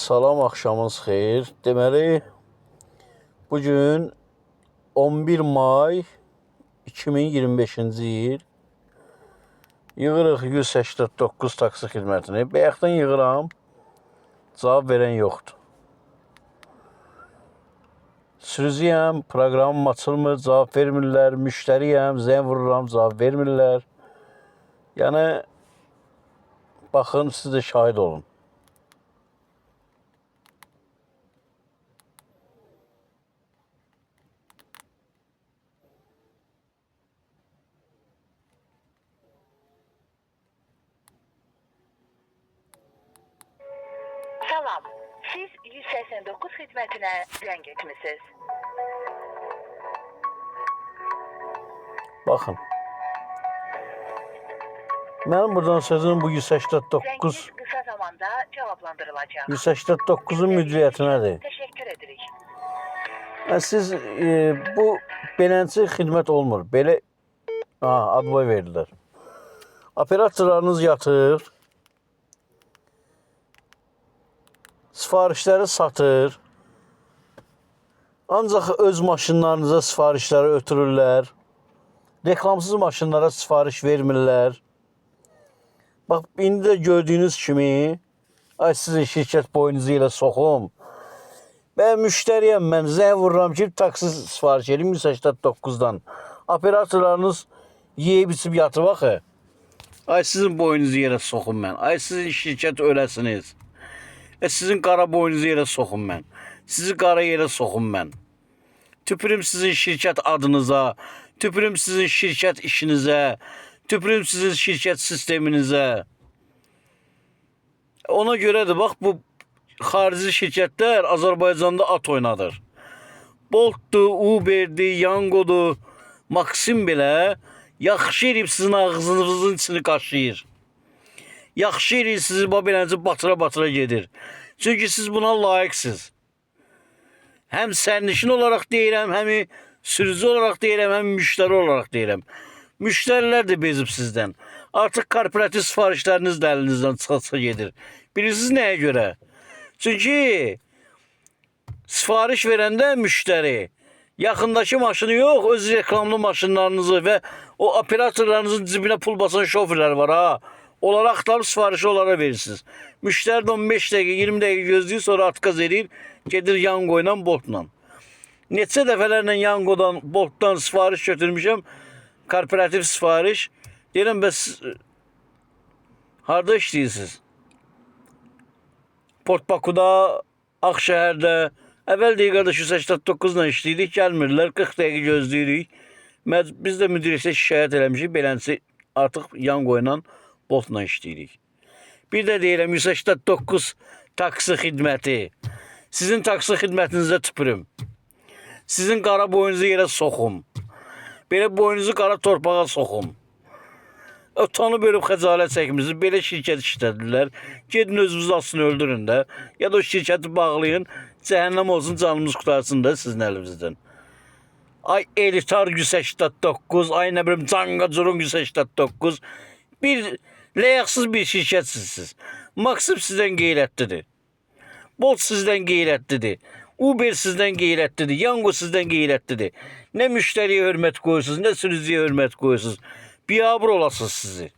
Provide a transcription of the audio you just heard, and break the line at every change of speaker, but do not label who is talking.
Salam, axşamınız xeyir. Deməli, bu gün 11 may 2025-ci il. Yığırıq 189 taksi xidmətini. Bayaqdan yığıram. Cavab verən yoxdur. Sürücüyəm, proqramım açılmır, cavab vermirlər. Müştəriyəm, zəng vururam, cavab vermirlər. Yəni baxın, siz də şahid olun.
Salam. Siz 189 xidmətinə zəng etmisiniz.
Baxın. Mənim buradan sözüm bu 189
Zənginiz qısa zamanda cavablandırılacaq.
189-un müdiriyyətinədir.
Təşəkkür edirik.
Yəni siz bu beləncə xidmət olmur. Belə ha, adboy verdilər. Operatorlarınız yatır. Sifarişləri satır. Ancaq öz maşınlarınıza sifarişləri ötürürlər. Reklamsız maşınlara sifariş vermirlər. Bax indi də gördüyünüz kimi ay sizin şirkət boynunuzu ilə soxum. Mən müştəriyəm, mən zəng vururam ki, taksi sifariş edim 189-dan. Operatorlarınız yeyib içib yatıb axı. Ay sizin boynunuzu yerə soxum mən. Ay sizin şirkət öləsiniz. Sizin qara boynunuzu yerə soxum mən. Sizi qara yerə soxum mən. Tüpürüm sizin şirkət adınıza, tüpürüm sizin şirkət işinizə, tüpürüm sizin şirkət sisteminizə. Ona görədir bax bu xarici şirkətlər Azərbaycanda at oynadır. Bolt'dur, Uber'dir, Yango'dur, Maxim belə yaxşı eləyib sizin ağzınızın içini qaşıyır. Yaxşı eləyir sizi bax beləcə batıra-batıra gedir. Çünki siz buna layiqsiniz. Həm sərnişin olaraq deyirəm, həm sürücü olaraq deyirəm, həm müştəri olaraq deyirəm. Müştərilər də bezib sizdən. Artıq korporativ sifarişləriniz də əlinizdən çıxa-çıxa gedir. Bilirsiniz nəyə görə? Çünki sifariş verəndə müştəri yaxındakı maşını yox, öz reklamlı maşınlarınızı və o operatorlarınızın cibinə pul basan şoferlər var ha. Onlara axtarıb sifarişi onlara verirsiniz. Müştəri də 15 dəqiqə, 20 dəqiqə gözləyir, sonra atqaz eləyir, gedir Yango ilə, Boltla. Neçə dəfələrlə Yangodan, Boltdan sifariş götürmüşəm, korporativ sifariş. Deyirəm, bəs harda işləyirsiniz? Port Bakuda, Ağşəhərdə. Əvvəl deyir qardaş 189 ilə işləyirik, gəlmirlər, 40 dəqiqə gözləyirik. Biz də müdiriyyətə şikayət eləmişik, beləncə artıq Yango ilə, Boltla işləyirik. Bir də deyirəm 189 taksi xidməti. Sizin taksi xidmətinizə tüpürüm. Sizin qara boynunuzu yerə soxum. Belə boynunuzu qara torpağa soxum. Utanıb ölüb xəcalət çəkmirsiniz. Belə şirkət işlədirlər. Gedin özünüzü asın öldürün də. Ya da o şirkəti bağlayın. Cəhənnəm olsun canımız qurtarsın da sizin əlinizdən. Ay Elitar 189, ay nə bilim Canga Curun 189. Bir ləyaqsız bir şirkətsiniz siz. Maxim sizdən qeyrətlidir. Bolt sizdən qeyrətlidir. Uber sizdən qeyrətlidir. Yango sizdən qeyrətlidir. Nə müştəriyə hörmət qoyursunuz, nə sürücüyə hörmət qoyursunuz. Biabır olasınız sizi.